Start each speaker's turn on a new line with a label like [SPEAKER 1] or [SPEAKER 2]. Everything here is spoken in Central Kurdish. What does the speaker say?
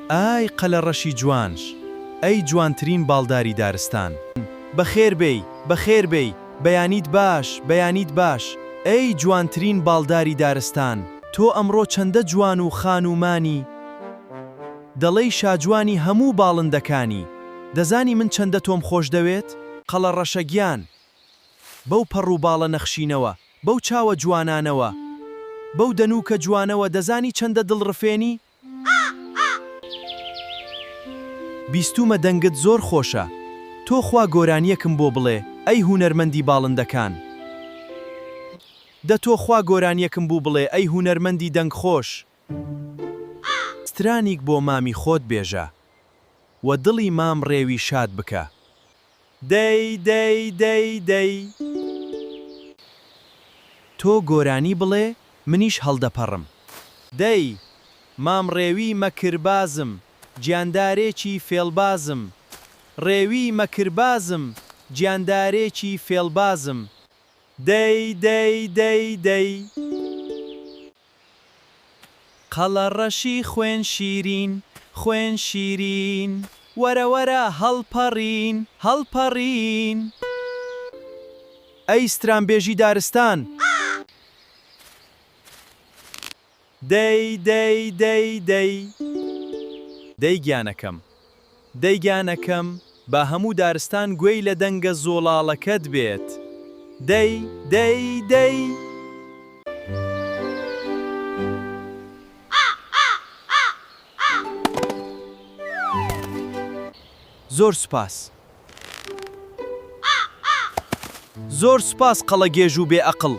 [SPEAKER 1] ئای قەلەڕەشی جوان، ئەی جوانترین باڵداری دارستان. بەخێر بێی، بەخێر بێی، بەیانیت باش، بەیانیت باش. ئەی جوانترین باڵداری دارستان، تۆ ئەمڕۆ چەندە جوان و خان و مانی، دەڵێی شاجوانی هەموو باڵندەکانی. دەزانی من چەندە تۆم خۆش دەوێت؟ قەڵەڕەشە گیان، بەو پەڕ و باڵە نەخشینەوە، بەو چاوە جوانانەوە، بەو دەنووکە جوانەوە دەزانی چەندە دڵڕفێنی؟ بیستوومە دەنگت زۆر خۆشە، تۆ خوا گۆرانییەکم بۆ بڵێ ئەی هونەرمەندی باڵندەکان. دە تۆ خوا گۆرانییەکم بو بڵێ ئەی هونەرمەندی دەنگ خۆش. سترانیک بۆ مامی خۆت بێژە و دڵی مام ڕێوی شاد بکە. دەی دەی دەی دەی. تۆ گۆرانی بڵێ منیش هەڵدەپەڕم. دەی، مام ڕێوی مەکربازم، گیاندارێکی فێڵبازم. ڕێوی مەکربازم، گیاندارێکی فێڵبازم. دەی دەی دەی دەی. قەڵەڕەشی خوێن شیرین، خوێن شیرین، وەرە وەرە هەڵپەڕین، هەڵپەڕین. ئەی سترانبێژی دارستان. دەی دەی دەی دەی. دەی گیانەکەم، دەی گیانەکەم، با هەموو دارستان گوێی لە دەنگە زوڵاڵەکەت بێت. دەی دەی دەی. زۆر سوپاس. زۆر سوپاس قەڵەگێژ و بێ ئەقڵ.